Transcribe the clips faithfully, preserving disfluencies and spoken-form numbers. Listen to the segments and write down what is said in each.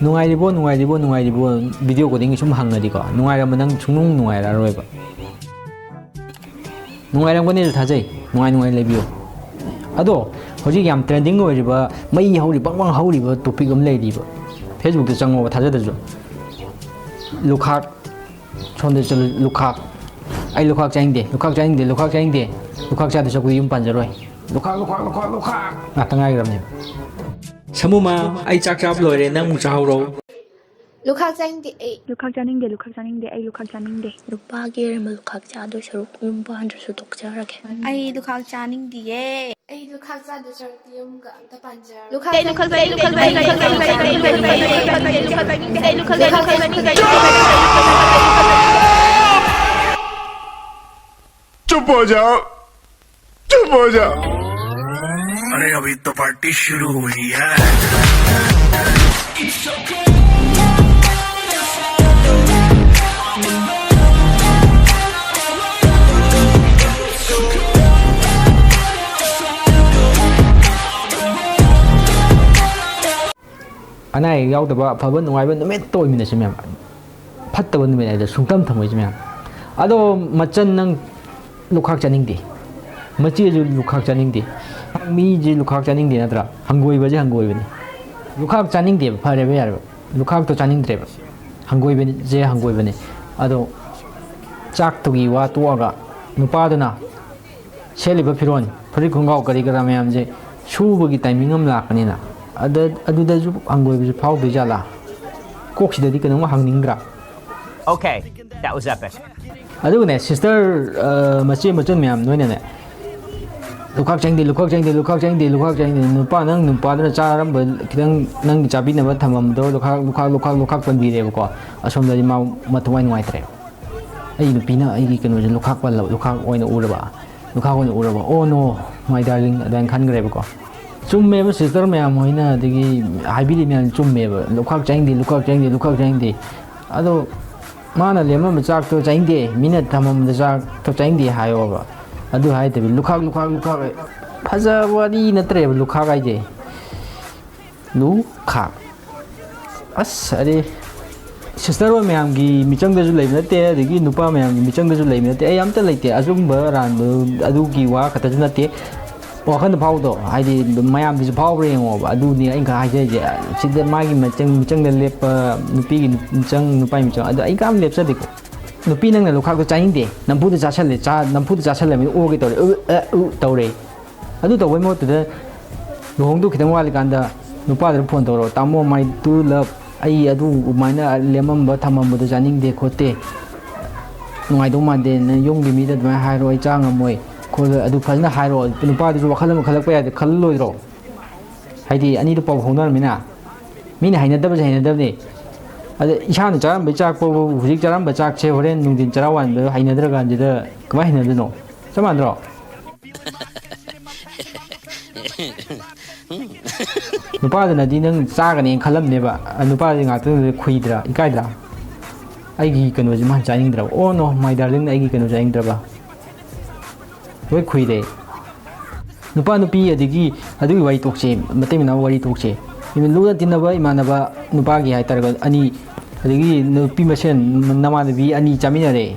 ꯅꯨꯡꯉꯥꯏꯔꯤꯕꯣ, ꯅꯨꯡꯉꯥꯏꯔꯤꯕꯣ, ꯅꯨꯡꯉꯥꯏꯔꯤꯕꯣ? ꯚꯤꯗꯤꯑꯣ ꯈꯨꯗꯤꯡꯒꯤ ꯁꯨꯝ ꯍꯪꯉꯗꯤꯀꯣ, ꯅꯨꯡꯉꯥꯏꯔꯝꯕ ꯅꯪ ꯁꯨꯡꯅꯨꯡ ꯅꯨꯡꯉꯥꯏꯔꯛꯑꯔꯣꯏꯕ꯫ ꯅꯨꯡꯉꯥꯏꯔꯝꯒꯅꯤꯁꯨ ꯊꯥꯖꯩ, ꯅꯨꯡꯉꯥꯏ ꯅꯨꯡꯉꯥꯏ ꯂꯩꯕꯤꯌꯨ꯫ ꯑꯗꯣ ꯍꯧꯖꯤꯛ ꯌꯥꯝ ꯇ꯭ꯔꯦꯟꯗꯤꯡ ꯑꯣꯏꯔꯤꯕ, ꯃꯩ ꯍꯧꯔꯤ, ꯕꯪ ꯕꯪ ꯍꯧꯔꯤꯕ ꯇꯣꯄꯤꯛ ꯑꯃ ꯂꯩꯔꯤꯕ, ꯐꯦꯁꯕꯨꯛꯇ ꯆꯪꯉꯣꯕ, ꯊꯥꯖꯗ꯭ꯔꯁꯨ꯫ ꯂꯨꯈꯥꯛ, ꯁꯣꯝꯗ ꯆꯠꯂꯨ, ꯂꯨꯈꯥꯛ꯫ ꯑꯩ ꯂꯨꯈꯥꯛ ꯆꯥꯅꯤꯡꯗꯦ, ꯂꯨꯈꯥꯛ ꯆꯥꯅꯤꯡꯗꯦ, ꯂꯨꯈꯥꯛ ꯆꯥꯅꯤꯡꯗꯦ꯫ ꯂꯨꯈꯥꯛ ꯆꯥꯗꯣꯏ ꯁꯔꯨꯛꯄꯨꯗꯤ ꯌꯨꯝ ꯄꯥꯟꯖꯔꯣꯏ꯫ ꯂꯨꯈꯥꯛ, ꯂꯨꯈꯥꯛ, ꯂꯨꯈꯥꯛ, ꯂꯨꯈꯥꯛ ꯉꯥꯛꯇ ꯉꯥꯏꯈ꯭ꯔꯕꯅꯦꯕ꯫ ꯁꯃꯨꯃ, ꯑꯩ ꯆꯥꯛ ꯆꯥꯕ ꯂꯣꯏꯔꯦ, ꯅꯪ ꯑꯃꯨꯛ ꯆꯥꯍꯧꯔꯣ꯫ ꯂꯨꯈꯥꯛ ꯆꯥꯅꯤꯡꯗꯦ ꯑꯩ꯫ ꯂꯨꯈꯥꯛ ꯆꯥꯅꯤꯡꯗꯦ, ꯂꯨꯈꯥꯛ ꯆꯥꯅꯤꯡꯗꯦ, ꯑꯩ ꯂꯨꯈꯥꯛ ꯆꯥꯅꯤꯡꯗꯦ꯫ ꯅꯨꯄꯥꯒꯤ ꯑꯔꯦꯝꯕ ꯂꯨꯈꯥꯛ ꯆꯥꯗꯣꯏ ꯁꯔꯨꯛ ꯌꯨꯝ ꯄꯥꯟꯗ꯭ꯔꯁꯨ ꯇꯣꯛꯆꯔꯒꯦ꯫ ꯑꯩ ꯂꯨꯈꯥꯛ ꯆꯥꯅꯤꯡꯗꯤꯌꯦ꯫ ꯑꯩ ꯂꯨꯈꯥꯛ ꯆꯥꯗꯣꯏ ꯁꯔꯨꯛꯇꯤ ꯌꯨꯝꯒ ꯑꯝꯇ ꯄꯥꯟꯖꯔꯒꯦ꯫ ꯂꯨꯈꯥꯛ ꯆꯥꯅꯤꯡꯗꯦ, ꯑꯩ ꯂꯨꯈꯥꯛ ꯆꯥꯅꯤꯡꯗꯦ, ꯑꯩ ꯂꯨꯈꯥꯛ ꯆꯥꯅꯤꯡꯗꯦ, ꯑꯩ ꯂꯨꯈꯥꯛ ꯆꯥꯅꯤꯡꯗꯦ꯫ चुप हो जाओ, चुप हो जाओ। अरे अभी तो पार्टी शुरू हुई है। ꯑꯅꯥ ꯑꯌꯦꯛ ꯌꯥꯎꯗꯕ ꯑꯐꯕ ꯅꯨꯡꯉꯥꯏꯕ ꯅꯨꯃꯤꯠꯇ ꯑꯣꯏꯃꯤꯟꯅꯁꯤ ꯃꯌꯥꯝ꯫ ꯐꯠꯇꯕ ꯅꯨꯃꯤꯠ ꯍꯥꯏꯗꯣ ꯁꯨꯡꯇꯝ ꯊꯝꯃꯣꯏꯁꯤ ꯃꯌꯥꯝ꯫ ꯑꯗꯣ ꯃꯆꯟ, ꯅꯪ ꯂꯨꯈꯥꯛ ꯆꯥꯅꯤꯡꯗꯦ, ꯃꯆꯦꯁꯨ ꯂꯨꯈꯥꯛ ꯆꯥꯅꯤꯡꯗꯦ, ꯃꯤꯁꯦ ꯂꯨꯈꯥꯛ ꯆꯥꯅꯤꯡꯗꯦ ꯅꯠꯇ꯭ꯔꯥ? ꯍꯪꯒꯣꯏꯕꯁꯦ ꯍꯪꯒꯣꯏꯕꯅꯤ꯫ ꯂꯨꯈꯥꯛ ꯆꯥꯅꯤꯡꯗꯦꯕ, ꯐꯔꯦꯕ, ꯌꯥꯔꯦꯕ꯫ ꯂꯨꯈꯥꯛꯇꯣ ꯆꯥꯅꯤꯡꯗ꯭ꯔꯦꯕ꯫ ꯍꯪꯒꯣꯏꯕꯁꯦ ꯍꯪꯒꯣꯏꯕꯅꯤ꯫ ꯑꯗꯣ ꯆꯥꯛꯇꯨꯒꯤ ꯋꯥ ꯇꯣꯛꯑꯒ ꯅꯨꯄꯥꯗꯨꯅ ꯁꯦꯠꯂꯤꯕ ꯐꯤꯔꯣꯜ, ꯐꯨꯔꯤꯠ ꯈꯣꯡꯒ꯭ꯔꯥꯎ ꯀꯔꯤ ꯀꯔꯥ ꯃꯌꯥꯝꯁꯦ ꯁꯨꯕꯒꯤ ꯇꯥꯏꯃꯤꯡ ꯑꯃ ꯂꯥꯛꯀꯅꯤꯅ, ꯑꯗ, ꯑꯗꯨꯗꯁꯨ ꯍꯪꯒꯣꯏꯕꯁꯨ ꯐꯥꯎꯗꯣꯏ ꯖꯥꯠꯂꯥ? ꯀꯣꯛꯁꯤꯗꯗꯤ ꯀꯩꯅꯣꯝꯃ ꯍꯪꯅꯤꯡꯗ꯭ꯔꯥ? Okay, that was epic. ꯑꯗꯨꯒꯅꯦ, ꯁꯤꯁꯇꯔ, ꯑ, ꯃꯆꯦ ꯃꯆꯟ ꯃꯌꯥꯝ, ꯅꯣꯏꯅꯅꯦ, "ꯂꯨꯈꯥꯛ ꯆꯪꯗꯦ, ꯂꯨꯈꯥꯛ ꯆꯪꯗꯦ, ꯂꯨꯈꯥꯛ ꯆꯪꯗꯦ, ꯂꯨꯈꯥꯛ ꯆꯪꯗꯦ"꯫ ꯅꯨꯄꯥ, ꯅꯪ ꯅꯨꯄꯥꯗꯨꯅ ꯆꯥꯔꯝꯕ ꯈꯤꯇꯪ ꯅꯪꯒꯤ ꯆꯥꯕꯤꯅꯕ ꯊꯝꯃꯝꯕꯗꯣ ꯂꯨꯈꯥꯛ, ꯂꯨꯈꯥꯛ, ꯂꯨꯈꯥꯛ, ꯂꯨꯈꯥꯛ ꯄꯟꯕꯤꯔꯦꯕꯀꯣ꯫ ꯑꯁꯣꯝꯗꯗꯤ ꯃꯥ ꯃꯊꯋꯥꯏ ꯅꯨꯡꯉꯥꯏꯇ꯭ꯔꯦ꯫ ꯑꯩ ꯅꯨꯄꯤꯅ ꯑꯩꯒꯤ ꯀꯩꯅꯣꯁꯦ ꯂꯨꯈꯥꯛ ꯄꯜꯂꯕ, ꯂꯨꯈꯥꯛ ꯑꯣꯏꯅ ꯎꯔꯕ, ꯂꯨꯈꯥꯛ ꯑꯣꯏꯅ ꯎꯔꯕ, "Oh no, my darling", ꯑꯗꯨꯃꯥꯏꯅ ꯈꯟꯈ꯭ꯔꯦꯕꯀꯣ꯫ ꯆꯨꯝꯃꯦꯕ, ꯁꯤꯁꯇꯔ ꯃꯌꯥꯝ ꯍꯣꯏꯅ ꯑꯗꯒꯤ ꯍꯥꯏꯕꯤꯔꯤ ꯃꯌꯥꯝ ꯆꯨꯝꯃꯦꯕ, "ꯂꯨꯈꯥꯛ ꯆꯥꯅꯤꯡꯗꯦ, ꯂꯨꯈꯥꯛ ꯆꯥꯅꯤꯡꯗꯦ, ꯂꯨꯈꯥꯛ ꯆꯥꯅꯤꯡꯗꯦ"꯫ ꯑꯗꯣ ꯃꯥꯅ ꯂꯦꯝꯃꯝꯕ ꯆꯥꯛꯇꯣ ꯆꯥꯅꯤꯡꯗꯦ, ꯃꯤꯅ ꯊꯝꯃꯝꯕ ꯆꯥꯛꯇꯣ ꯆꯥꯅꯤꯡꯗꯦ ꯍꯥꯏꯌꯣꯕ꯫ ꯑꯗꯨ ꯍꯥꯏꯗꯕꯤ ꯂꯨꯈꯥꯛ, ꯂꯨꯈꯥꯛ, ꯂꯨꯈꯥꯛ꯫ ꯐꯖꯕ ꯋꯥꯔꯤ ꯅꯠꯇ꯭ꯔꯦꯕ ꯂꯨꯈꯥꯛ ꯍꯥꯏꯁꯦ꯫ ꯂꯨꯈꯥꯛ꯫ ꯑꯁ, ꯑꯗꯩ sister ꯍꯣꯏ ꯃꯌꯥꯝꯒꯤ ꯃꯤꯆꯪꯗꯁꯨ ꯂꯩꯕ ꯅꯠꯇꯦ, ꯑꯗꯒꯤ ꯅꯨꯄꯥ ꯃꯌꯥꯝꯒꯤ ꯃꯤꯆꯪꯗꯁꯨ ꯂꯩꯕ ꯅꯠꯇꯦ꯫ ꯑꯩ ꯑꯝꯇ ꯂꯩꯇꯦ꯫ ꯑꯆꯨꯝꯕ ꯑꯔꯥꯟꯕ ꯑꯗꯨꯒꯤ ꯋꯥ ꯈꯛꯇꯁꯨ ꯅꯠꯇꯦ꯫ ꯋꯥꯈꯜꯗ ꯐꯥꯎꯗꯣ, ꯍꯥꯏꯗꯤ, ꯃꯌꯥꯝꯗꯁꯨ ꯐꯥꯎꯕ꯭ꯔꯥ ꯌꯦꯡꯉꯣꯕ꯫ ꯑꯗꯨꯅꯤ ꯑꯩꯅ ꯈꯔ ꯍꯥꯏꯖꯔꯤꯁꯦ꯫ ꯁꯤꯗ ꯃꯥꯒꯤ ꯃꯤꯆꯪ, ꯃꯤꯆꯪꯗ ꯂꯦꯞꯄ, ꯅꯨꯄꯤꯒꯤ ꯃꯤꯆꯪ, ꯅꯨꯄꯥꯒꯤ ꯃꯤꯆꯪ, ꯑꯗꯣ ꯑꯩ ꯀꯅꯥꯝ ꯂꯦꯞꯆꯗꯦꯀꯣ꯫ ꯅꯨꯄꯤ ꯅꯪꯅ ꯂꯨꯈꯥꯛꯇꯣ ꯆꯥꯅꯤꯡꯗꯦ, ꯅꯝꯐꯨꯗ ꯆꯥꯁꯜꯂꯦ, ꯆꯥ-, ꯅꯝꯐꯨꯗ ꯆꯥꯁꯜꯂꯕꯅꯤꯅ ꯑꯣꯒꯦ ꯇꯧꯔꯦ, ꯎ, ꯑ, ꯎ ꯇꯧꯔꯦ꯫ ꯑꯗꯨ ꯇꯧꯕꯩ ꯃꯍꯨꯠꯇꯨꯗ ꯂꯨꯍꯣꯡꯗꯧ ꯈꯤꯇꯪ ꯋꯥꯠꯂꯤꯀꯥꯟꯗ ꯅꯨꯄꯥꯗꯨꯗ phone ꯇꯧꯔꯣ, "ꯇꯥꯃꯣ, my true love, ꯑꯩ ꯑꯗꯨ ꯑꯗꯨꯃꯥꯏꯅ ꯂꯦꯝꯃꯝꯕ ꯊꯝꯃꯝꯕꯗꯣ ꯆꯥꯅꯤꯡꯗꯦ ꯈꯣꯠꯇꯦ, ꯅꯨꯡꯉꯥꯏꯗꯧ ꯃꯥꯟꯗꯦ, ꯅꯪ ꯌꯨꯝꯒꯤ ꯃꯤꯗ ꯑꯗꯨꯃꯥꯏꯅ ꯍꯥꯏꯔꯣ, ꯑꯩ ꯆꯥ ꯉꯝꯃꯣꯏ ꯈꯣꯠꯂꯣꯏ", ꯑꯗꯨ ꯐꯖꯅ ꯍꯥꯏꯔꯣ꯫ ꯅꯨꯄꯥꯗꯨꯁꯨ ꯋꯥꯈꯜ ꯑꯃ ꯈꯜꯂꯛꯄ ꯌꯥꯗꯦ, ꯈꯜꯂꯣꯏꯗ꯭ꯔꯣ? ꯍꯥꯏꯗꯤ ꯑꯅꯤꯗꯨ ꯄꯥꯎ ꯐꯥꯎꯅꯔꯃꯤꯅ ꯃꯤꯅ ꯍꯩꯅꯗꯕꯁꯦ ꯍꯩꯅꯗꯕꯅꯤ꯫ ꯑꯗ ꯏꯁꯥꯅ ꯆꯥꯔꯝꯕꯩ ꯆꯥꯛ ꯐꯥꯎꯕ, ꯍꯧꯖꯤꯛ ꯆꯥꯔꯝꯕ ꯆꯥꯛꯁꯦ ꯍꯣꯔꯦꯟ ꯅꯨꯡꯊꯤꯟ ꯆꯔꯥ ꯋꯥꯟꯕ ꯍꯩꯅꯗ꯭ꯔꯀꯥꯟꯁꯤꯗ ꯀꯃꯥꯏꯅ ꯍꯩꯅꯗꯣꯏꯅꯣ? ꯆꯞ ꯃꯥꯟꯅꯗ꯭ꯔꯣ? ꯅꯨꯄꯥꯗꯨꯅꯗꯤ ꯅꯪ ꯆꯥꯒꯅꯦꯅ ꯈꯜꯂꯝꯅꯦꯕ꯫ ꯑ, ꯅꯨꯄꯥꯗꯤ ꯉꯥꯛꯇꯪꯗꯨꯗ ꯈꯨꯏꯗ꯭ꯔꯥ, ꯏꯀꯥꯏꯗ꯭ꯔꯥ? "ꯑꯩꯒꯤ ꯀꯩꯅꯣꯁꯦ ꯃꯥꯅ ꯆꯥꯅꯤꯡꯗ꯭ꯔꯕ, oh no, my darling, ꯑꯩꯒꯤ ꯀꯩꯅꯣ ꯆꯥꯅꯤꯡꯗ꯭ꯔꯕ?" ꯂꯣꯏ ꯈꯨꯏꯔꯦ꯫ ꯅꯨꯄꯥ ꯅꯨꯄꯤ ꯑꯗꯒꯤ ꯑꯗꯨꯒꯤ ꯋꯥꯔꯤ ꯇꯣꯛꯁꯦ, ꯃꯇꯩ ꯃꯅꯥꯎ ꯋꯥꯔꯤ ꯇꯣꯛꯁꯦ꯫ ꯂꯨꯅ ꯇꯤꯟꯅꯕ ꯏꯃꯥꯟꯅꯕ ꯅꯨꯄꯥꯒꯤ ꯍꯥꯏꯇꯥꯔꯒ ꯑꯅꯤ, ꯑꯗꯒꯤ ꯅꯨꯄꯤ ꯃꯁꯦꯟ ꯅꯃꯥꯟꯅꯕꯤ ꯑꯅꯤ ꯆꯥꯃꯤꯟꯅꯔꯦ꯫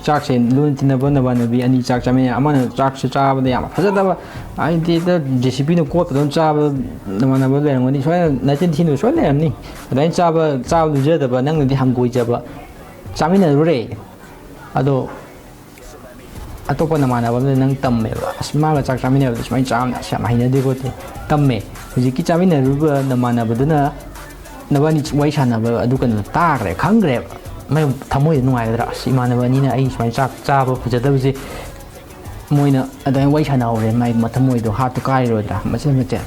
ꯆꯥꯛꯁꯦ ꯂꯨꯅ ꯇꯤꯟꯅꯕ ꯅꯃꯥꯟꯅꯕꯤ ꯑꯅꯤ ꯆꯥꯛ ꯆꯥꯃꯤꯟꯅꯩ꯫ ꯑꯃꯅ ꯆꯥꯛꯁꯦ ꯆꯥꯕꯗ ꯌꯥꯝ ꯐꯖꯗꯕ, ꯍꯥꯏꯗꯤ ꯍꯦꯛꯇ JCBꯅ ꯀꯣꯠꯄꯗꯧꯅ ꯆꯥꯕ ꯅꯃꯥꯟꯅꯕ ꯂꯩꯔꯝꯒꯅꯤ꯫ ꯁꯣꯏꯅ ꯅꯆꯤꯟ ꯊꯤꯅꯕ ꯁꯣꯏꯅ ꯂꯩꯔꯝꯅꯤ꯫ ꯑꯗꯨꯃꯥꯏꯅ ꯆꯥꯕ, ꯆꯥꯕ ꯂꯨꯖꯗꯕ, ꯅꯪꯅꯗꯤ ꯍꯪꯒꯣꯏꯖꯕ꯫ ꯆꯥꯃꯤꯟꯅꯔꯨꯔꯦ꯫ ꯑꯗꯣ ꯑꯇꯣꯞꯄ ꯅꯃꯥꯟꯅꯕ ꯑꯃꯗ ꯅꯪ ꯇꯝꯃꯦꯕ, "ꯑꯁ, ꯃꯥꯒ ꯆꯥꯛ ꯆꯥꯃꯤꯟꯅꯕꯗ ꯁꯨꯃꯥꯏꯅ ꯆꯥꯕꯅ ꯑꯁ ꯌꯥꯝ ꯍꯩꯅꯗꯦ ꯈꯣꯠꯇꯦ", ꯇꯝꯃꯦ꯫ ꯍꯧꯖꯤꯛꯀꯤ ꯆꯥꯃꯤꯟꯅꯔꯨꯕ ꯅꯃꯥꯟꯅꯕꯗꯨꯅ ꯅꯕꯥꯅꯤ ꯋꯥꯔꯤ ꯁꯥꯟꯅꯕ ꯑꯗꯨ ꯀꯩꯅꯣ ꯇꯥꯈ꯭ꯔꯦ, ꯈꯪꯈ꯭ꯔꯦꯕ꯫ ꯃꯥꯏ ꯊꯃꯣꯏꯗ ꯅꯨꯡꯉꯥꯏꯒꯗ꯭ꯔꯥ? "ꯑꯁ, ꯏꯃꯥꯟꯅꯕ ꯑꯅꯤꯅ ꯑꯩ ꯁꯨꯃꯥꯏꯅ ꯆꯥꯛ ꯆꯥꯕ ꯐꯖꯗꯕꯁꯦ ꯃꯣꯏꯅ ꯑꯗꯨꯃꯥꯏꯅ ꯋꯥꯔꯤ ꯁꯥꯟꯅꯍꯧꯔꯦ", ꯃꯥꯏ ꯃꯊꯃꯣꯏꯗꯣ, ꯍꯥꯔꯠꯇꯣ ꯀꯥꯏꯔꯣꯏꯗ꯭ꯔꯥ? ꯃꯆꯦꯠ ꯃꯆꯦꯠ꯫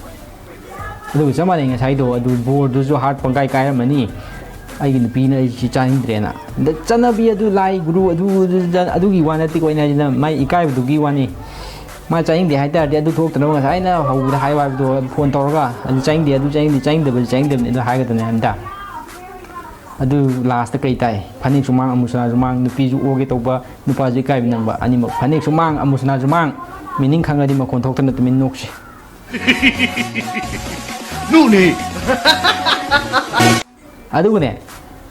ꯑꯗꯨꯒ ꯆꯞ ꯃꯥꯟꯅꯩ ꯉꯁꯥꯏꯗꯣ, ꯑꯗꯨ ꯕꯣꯔꯗꯨꯁꯨ ꯍꯥꯔꯠ ꯄꯪꯀꯥꯏ ꯀꯥꯏꯔꯝꯃꯅꯤ꯫ ꯑꯩꯒꯤ ꯅꯨꯄꯤꯅ ꯑꯩ ꯁꯤ ꯆꯥꯅꯤꯡꯗ꯭ꯔꯦꯅ꯫ ꯑꯗ ꯆꯠꯅꯕꯤ ꯑꯗꯨ, ꯂꯥꯏ ꯒꯨꯔꯨ ꯑꯗꯨ, ꯑꯗꯨ, ꯑꯗꯨꯒꯤ ꯋꯥ ꯅꯠꯇꯦꯀꯣ ꯑꯩꯅ ꯍꯥꯏꯁꯤꯅ, ꯃꯥꯏ ꯏꯀꯥꯏꯕꯗꯨꯒꯤ ꯋꯥꯅꯤ꯫ ꯃꯥ ꯆꯥꯅꯤꯡꯗꯦ ꯍꯥꯏ ꯇꯥꯔꯗꯤ ꯑꯗꯨ ꯊꯣꯛꯇꯅꯕ ꯉꯁꯥꯏ ꯑꯩꯅ ꯍꯧꯕꯗ ꯍꯥꯏꯌꯨ ꯍꯥꯏꯕꯗꯣ, phone ꯇꯧꯔꯒ, "ꯑꯗꯨ ꯆꯥꯅꯤꯡꯗꯦ, ꯑꯗꯨ ꯆꯥꯅꯤꯡꯗꯦ, ꯆꯥꯅꯤꯡꯗꯕꯗꯤ ꯆꯥꯅꯤꯡꯗꯕꯅꯤ" ꯑꯗꯨ ꯍꯥꯏꯒꯗꯕꯅꯤ ꯍꯥꯏꯕꯅꯤꯗ꯫ ꯑꯗꯨ lastꯇ ꯀꯩ ꯇꯥꯏ? ꯐꯅꯦꯛꯁꯨ ꯃꯥꯡ, ꯑꯃꯨꯁꯅꯥꯁꯨ ꯃꯥꯡ, ꯅꯨꯄꯤꯁꯨ ꯑꯣꯒꯦ ꯇꯧꯕ, ꯅꯨꯄꯥꯁꯨ ꯏꯀꯥꯏꯕ ꯅꯪꯕ, ꯑꯅꯤꯃꯛ ꯐꯅꯦꯛꯁꯨ ꯃꯥꯡ, ꯑꯃꯨꯁꯅꯥꯁꯨ ꯃꯥꯡ꯫ Meaning ꯈꯪꯉꯗꯤ ꯃꯈꯣꯟ ꯊꯣꯛꯇꯅ ꯇꯨꯃꯤꯟ ꯅꯣꯛꯁꯤ꯫ ꯅꯣꯛꯅꯤ꯫ ꯑꯗꯨꯒꯅꯦ,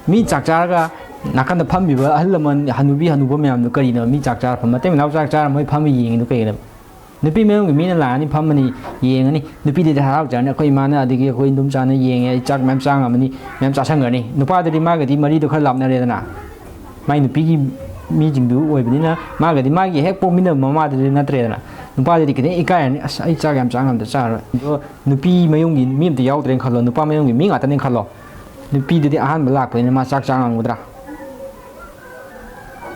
ꯃꯤ ꯆꯥꯛ ꯆꯥꯔꯒ ꯅꯥꯀꯟꯗ ꯐꯝꯃꯤꯕ ꯑꯍꯜ ꯂꯃꯟ, ꯍꯅꯨꯕꯤ ꯍꯅꯨꯕ ꯃꯌꯥꯝꯗꯨ ꯀꯔꯤꯅꯣ? ꯃꯤ ꯆꯥꯛ ꯆꯥꯔ ꯐꯝ-, ꯃꯇꯩ ꯃꯅꯥꯎ ꯆꯥꯛ ꯆꯥꯔ ꯃꯣꯏ ꯐꯝꯃ ꯌꯦꯡꯉꯤꯗꯨ ꯀꯩꯒꯤꯅꯣ? ꯅꯨꯄꯤ ꯃꯌꯨꯝꯒꯤ ꯃꯤꯅ ꯂꯥꯛꯑꯅꯤ, ꯐꯝꯃꯅꯤ, ꯌꯦꯡꯉꯅꯤ꯫ ꯅꯨꯄꯤꯗꯨꯗꯤ ꯍꯔꯥꯎꯖꯔꯅꯤ, "ꯑꯩꯈꯣꯏ ꯏꯃꯥꯅ ꯑꯗꯒꯤ ꯑꯩꯈꯣꯏ ꯏꯗꯣꯝꯆꯥꯅ ꯌꯦꯡꯉꯦ, ꯑꯩ ꯆꯥꯛ ꯃꯌꯥꯝ ꯆꯥ ꯉꯝꯃꯅꯤ", ꯃꯌꯥꯝ ꯆꯥꯁꯟꯈ꯭ꯔꯅꯤ꯫ ꯅꯨꯄꯥꯗꯨꯗꯤ ꯃꯥꯒꯗꯤ ꯃꯔꯤꯗꯣ ꯈꯔ ꯂꯥꯞꯅꯔꯦꯗꯅ꯫ ꯃꯥꯏ ꯅꯨꯄꯤꯒꯤ ꯃꯤꯁꯤꯡꯗꯨ ꯑꯣꯏꯕꯅꯤꯅ, ꯃꯥꯒꯗꯤ ꯃꯥꯒꯤ ꯍꯦꯛ ꯄꯣꯛꯃꯤꯟꯅꯕ ꯃꯃꯥꯗꯨꯗꯤ ꯅꯠꯇ꯭ꯔꯦꯗꯅ꯫ ꯅꯨꯄꯥꯗꯨꯗꯤ ꯈꯤꯇꯪ ꯏꯀꯥꯏꯔꯅꯤ, "ꯑꯁ, ꯑꯩ ꯆꯥꯛ ꯌꯥꯝ ꯆꯥ ꯉꯝꯗ ꯆꯥꯔꯣꯏ"꯫ ꯑꯗꯣ ꯅꯨꯄꯤ ꯃꯌꯨꯝꯒꯤ ꯃꯤ ꯑꯝꯇ ꯌꯥꯎꯗ꯭ꯔꯦꯅ ꯈꯜꯂꯣ, ꯅꯨꯄꯥ ꯃꯌꯨꯝꯒꯤ ꯃꯤ ꯉꯥꯛꯇꯅꯦꯅ ꯈꯜꯂꯣ꯫ ꯅꯨꯄꯤꯗꯨꯗꯤ ꯑꯍꯥꯟꯕ ꯂꯥꯛꯄꯅꯤꯅ ꯃꯥ ꯆꯥꯛ ꯆꯥ ꯉꯝꯒꯗ꯭ꯔꯥ?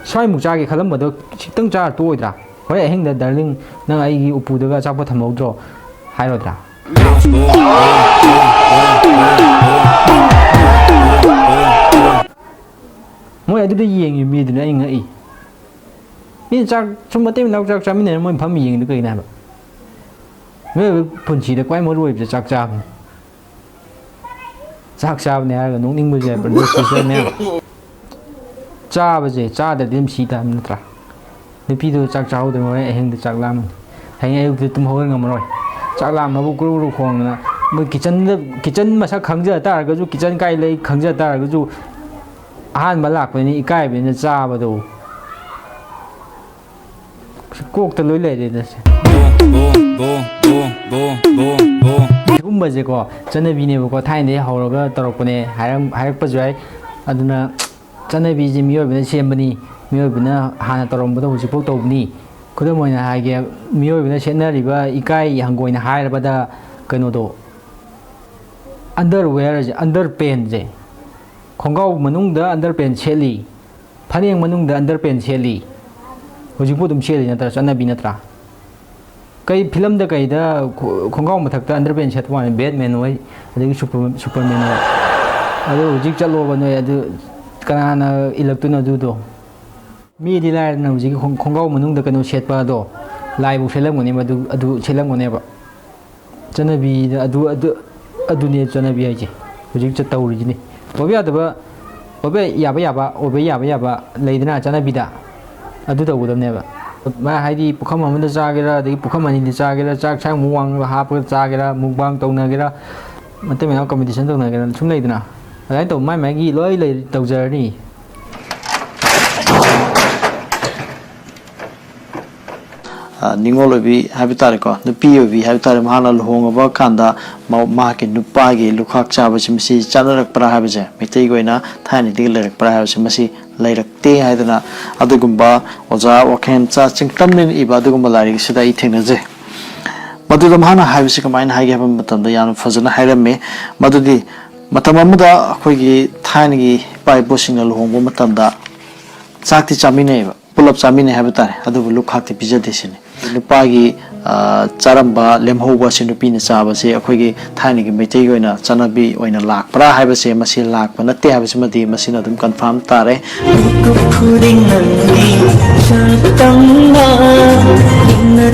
ꯁ꯭ꯋꯥꯏꯃꯨꯛ ꯆꯥꯒꯦ ꯈꯜꯂꯝꯕꯗꯣ ꯈꯤꯇꯪ ꯆꯥꯔ ꯇꯣꯛꯑꯣꯏꯗ꯭ꯔꯥ? ꯍꯣꯔꯦꯟ ꯑꯍꯤꯡꯗ, "ꯗꯥꯔꯂꯤꯡ, ꯅꯪ ꯑꯩꯒꯤ ꯎꯄꯨꯗꯒ ꯑꯆꯥꯄꯣꯠ ꯊꯝꯍꯧꯗ꯭ꯔꯣ?" ꯍꯥꯏꯔꯣꯏꯗ꯭ꯔꯥ? ꯃꯣꯏ ꯑꯗꯨꯗ ꯌꯦꯡꯉꯤ ꯃꯤꯗꯨꯅ ꯑꯩ ꯉꯛꯏ꯫ ꯃꯤꯅ ꯆꯥꯛ, ꯁꯨꯝ ꯃꯇꯩ ꯃꯅꯥꯎ ꯆꯥꯛ ꯆꯥꯃꯤꯟꯅꯔ ꯃꯣꯏ ꯐꯝꯃ ꯌꯦꯡꯉꯤꯗꯨ ꯀꯩꯒꯤꯅꯣ ꯍꯥꯏꯕ? ꯃꯤꯑꯣꯏꯕ ꯄꯨꯟꯁꯤꯗ ꯈ꯭ꯋꯥꯏ ꯃꯔꯨ ꯑꯣꯏꯕꯁꯦ ꯆꯥꯛ ꯆꯥꯕꯅꯤ꯫ ꯆꯥꯛ ꯆꯥꯕꯅꯦ ꯍꯥꯏꯔꯒ ꯅꯣꯛꯅꯤꯡꯕꯁꯦ, brother sister ꯃꯌꯥꯝ꯫ ꯆꯥꯕꯁꯦ, ꯆꯥꯗ꯭ꯔꯗꯤ ꯑꯗꯨꯝ ꯁꯤ ꯇꯥꯕ ꯅꯠꯇ꯭ꯔꯥ? ꯅꯨꯄꯤꯗꯣ ꯆꯥꯛ ꯆꯥꯍꯧꯗ꯭ꯔꯦ, ꯍꯣꯔꯦꯟ ꯑꯍꯤꯡꯗ ꯆꯥꯛ ꯂꯥꯝꯃꯅꯤ꯫ ꯍꯌꯦꯡ ꯑꯌꯨꯛꯇ ꯇꯨꯝ ꯍꯧꯒꯠ ꯉꯝꯃꯔꯣꯏ꯫ ꯆꯥꯛ ꯂꯥꯝꯃꯕꯨ ꯀ꯭ꯔꯨ ꯀ꯭ꯔꯨ ꯈꯣꯡꯗꯅ, ꯃꯣꯏ kitchenꯗ, kitchen ꯃꯁꯛ ꯈꯪꯖ ꯇꯥꯔꯒꯁꯨ, kitchen ꯀꯥꯏ ꯂꯩ ꯈꯪꯖ ꯇꯥꯔꯒꯁꯨ, ꯑꯍꯥꯟꯕ ꯂꯥꯛꯄꯅꯤꯅ ꯏꯀꯥꯏꯕꯅꯤꯅ ꯆꯥꯕꯗꯣ꯫ ꯀꯣꯛꯇ ꯂꯣꯏ ꯂꯩꯔꯦꯗ ꯁꯦ꯫ ꯁꯤꯒꯨꯝꯕꯁꯦꯀꯣ, ꯆꯠꯅꯕꯤꯅꯦꯕꯀꯣ, ꯊꯥꯏꯅꯗꯒꯤ ꯍꯧꯔꯒ ꯇꯧꯔꯛꯄꯅꯦ꯫ ꯍꯥꯏꯔꯝ-, ꯍꯥꯏꯔꯛꯄꯁꯨ ꯌꯥꯏ꯫ ꯑꯗꯨꯅ ꯆꯠꯅꯕꯤꯁꯦ ꯃꯤꯑꯣꯏꯕꯅ ꯁꯦꯝꯕꯅꯤ, ꯃꯤꯑꯣꯏꯕꯅ ꯍꯥꯟꯅ ꯇꯧꯔꯝꯕꯗꯣ ꯍꯧꯖꯤꯛꯐꯥꯎ ꯇꯧꯕꯅꯤ꯫ ꯈꯨꯗꯝ ꯑꯣꯏꯅ ꯍꯥꯏꯒꯦ, ꯃꯤꯑꯣꯏꯕꯅ ꯁꯦꯠꯅꯔꯤꯕ ꯏꯀꯥꯏ ꯍꯪꯒꯣꯏꯅ ꯍꯥꯏꯔꯕꯗ, ꯀꯩꯅꯣꯗꯣ, underwearꯁꯦ, underpantꯁꯦ, ꯈꯣꯡꯒ꯭ꯔꯥꯎ ꯃꯅꯨꯡꯗ underpant ꯁꯦꯠꯂꯤ, ꯐꯅꯦꯛ ꯃꯅꯨꯡꯗ underpant ꯁꯦꯠꯂꯤ꯫ ꯍꯧꯖꯤꯛꯄꯨ ꯑꯗꯨꯝ ꯁꯦꯠꯂꯤ ꯅꯠꯇ꯭ꯔꯥ? ꯆꯠꯅꯕꯤ ꯅꯠꯇ꯭ꯔꯥ? ꯀꯩ ꯐꯤꯂꯝꯗ ꯀꯩꯗ ꯈꯣ-, ꯈꯣꯡꯒ꯭ꯔꯥꯎ ꯃꯊꯛꯇ underpant ꯁꯦꯠꯄ ꯋꯥꯅꯤ, Batman ꯍꯣꯏ, ꯑꯗꯒꯤ ꯁꯨꯄꯔ-, Superman ꯍꯣꯏ꯫ ꯑꯗꯨ ꯍꯧꯖꯤꯛ ꯆꯠꯂꯣꯕ ꯅꯣꯏ, ꯑꯗꯨ ꯀꯅꯥꯅ ꯏꯜꯂꯛꯇꯣꯏꯅꯣ ꯑꯗꯨꯗꯣ? ꯃꯤꯗꯤ ꯂꯥꯏꯔꯗꯅ ꯍꯧꯖꯤꯛꯀꯤ ꯈꯣꯡ-, ꯈꯣꯡꯒ꯭ꯔꯥꯎ ꯃꯅꯨꯡꯗ ꯀꯩꯅꯣ ꯁꯦꯠꯄ ꯑꯗꯣ, ꯂꯥꯏꯕꯨ ꯁꯦꯠꯂꯝꯒꯅꯦꯕ, ꯑꯗꯨ, ꯑꯗꯨ ꯁꯦꯠꯂꯝꯒꯅꯦꯕ꯫ ꯆꯠꯅꯕꯤꯗ ꯑꯗꯨ, ꯑꯗꯨ, ꯑꯗꯨꯅꯦ ꯆꯠꯅꯕꯤ ꯍꯥꯏꯁꯦ꯫ ꯍꯧꯖꯤꯛ ꯆꯠ-, ꯇꯧꯔꯤꯁꯤꯅꯤ꯫ ꯑꯣꯏꯕ ꯌꯥꯗꯕ, ꯑꯣꯏꯕ ꯌꯥꯕ ꯌꯥꯕ, ꯑꯣꯏꯕ ꯌꯥꯕ ꯌꯥꯕ ꯂꯩꯗꯅ ꯆꯠꯅꯕꯤꯗ, ꯑꯗꯨ ꯇꯧꯒꯗꯕꯅꯦꯕ꯫ ꯃꯥ ꯍꯥꯏꯗꯤ ꯄꯨꯈꯝ ꯑꯃꯗ ꯆꯥꯒꯦꯔꯥ, ꯑꯗꯒꯤ ꯄꯨꯈꯝ ꯑꯅꯤꯗ ꯆꯥꯒꯦꯔꯥ, ꯆꯥꯛ ꯁꯥꯡ ꯃꯨꯛ ꯋꯥꯡ ꯍꯥꯞꯄꯒ ꯆꯥꯒꯦꯔꯥ, mukbang ꯇꯧꯅꯒꯦꯔꯥ, ꯃꯇꯩ ꯃꯅꯥꯎ competition ꯇꯧꯅꯒꯦꯔꯥ, ꯁꯨꯝ ꯂꯩꯗꯅ꯫ ꯑꯗꯨꯃꯥꯏꯅ ꯇꯧꯕ ꯃꯥꯏ ꯃꯥꯏꯒꯤ ꯂꯣꯏ ꯂꯩ ꯇꯧꯖꯔꯅꯤ꯫ ꯑ, ꯅꯤꯉꯣꯜ ꯑꯣꯏꯕꯤ ꯍꯥꯏꯕ ꯇꯥꯔꯦꯀꯣ, ꯅꯨꯄꯤ ꯑꯣꯏꯕꯤ ꯍꯥꯏꯕ ꯇꯥꯔꯦ, ꯃꯍꯥꯛꯅ ꯂꯨꯍꯣꯡꯉꯕ ꯀꯥꯟꯗ ꯃ- ꯃꯍꯥꯛꯀꯤ ꯅꯨꯄꯥꯒꯤ ꯂꯨꯈꯥꯛ ꯆꯥꯕꯁꯤ ꯃꯁꯤ ꯆꯠꯅꯔꯛꯄ꯭ꯔꯥ ꯍꯥꯏꯕꯁꯦ, ꯃꯩꯇꯩꯒꯤ ꯑꯣꯏꯅ ꯊꯥꯏꯅꯗꯒꯤ ꯂꯩꯔꯛꯄ꯭ꯔꯥ ꯍꯥꯏꯕꯁꯦ, ꯃꯁꯤ ꯂꯩꯔꯛꯇꯦ ꯍꯥꯏꯗꯅ ꯑꯗꯨꯒꯨꯝꯕ ꯑꯣꯖꯥ ꯋꯥꯈꯦꯟꯆꯥ ꯆꯤꯡꯇꯝꯅ ꯏꯕ ꯑꯗꯨꯒꯨꯝꯕ ꯂꯥꯏꯔꯤꯛ ꯑꯁꯤꯗ ꯑꯩ ꯊꯦꯡꯅꯖꯩ꯫ ꯃꯗꯨꯗ ꯃꯍꯥꯛꯅ ꯍꯥꯏꯕꯁꯤ ꯀꯃꯥꯏꯅ ꯍꯥꯏꯒꯦ ꯍꯥꯏꯕ ꯃꯇꯝꯗ ꯌꯥꯝꯅ ꯐꯖꯅ ꯍꯥꯏꯔꯝꯃꯤ꯫ ꯃꯗꯨꯗꯤ ꯃꯇꯝ ꯑꯃꯗ ꯑꯩꯈꯣꯏꯒꯤ ꯊꯥꯏꯅꯒꯤ ꯏꯄꯥ ꯏꯄꯨꯁꯤꯡꯅ ꯂꯨꯍꯣꯡꯕ ꯃꯇꯝꯗ ꯆꯥꯛꯇꯤ ꯆꯥꯃꯤꯟꯅꯩꯑꯕ, ꯄꯨꯂꯞ ꯆꯥꯃꯤꯟꯅꯩ ꯍꯥꯏꯕ ꯇꯥꯔꯦ, ꯑꯗꯨꯕꯨ ꯂꯨꯈꯥꯛꯇꯤ ꯄꯤꯖꯗꯦ ꯁꯤꯅꯤ꯫ ꯅꯨꯄꯥꯒꯤ ꯑ, ꯆꯥꯔꯝꯕ ꯂꯦꯝꯍꯧꯕ ꯑꯁꯤ ꯅꯨꯄꯤꯅ ꯆꯥꯕꯁꯤ ꯑꯩꯈꯣꯏꯒꯤ ꯊꯥꯏꯅꯒꯤ ꯃꯩꯇꯩꯒꯤ ꯑꯣꯏꯅ ꯆꯠꯅꯕꯤ ꯑꯣꯏꯅ ꯂꯥꯛꯄ꯭ꯔꯥ ꯍꯥꯏꯕꯁꯦ, ꯃꯁꯤ ꯂꯥꯛꯄ ꯅꯠꯇꯦ ꯍꯥꯏꯕꯁꯤꯃꯗꯤ ꯃꯁꯤꯅ ꯑꯗꯨꯝ ꯀꯟꯐꯥꯔꯝ ꯇꯥꯔꯦ꯫ ꯃꯤꯀꯨꯞ ꯈꯨꯗꯤꯡ ꯅꯪꯗꯤ ꯁꯛꯇꯝꯅ ꯏꯪꯅ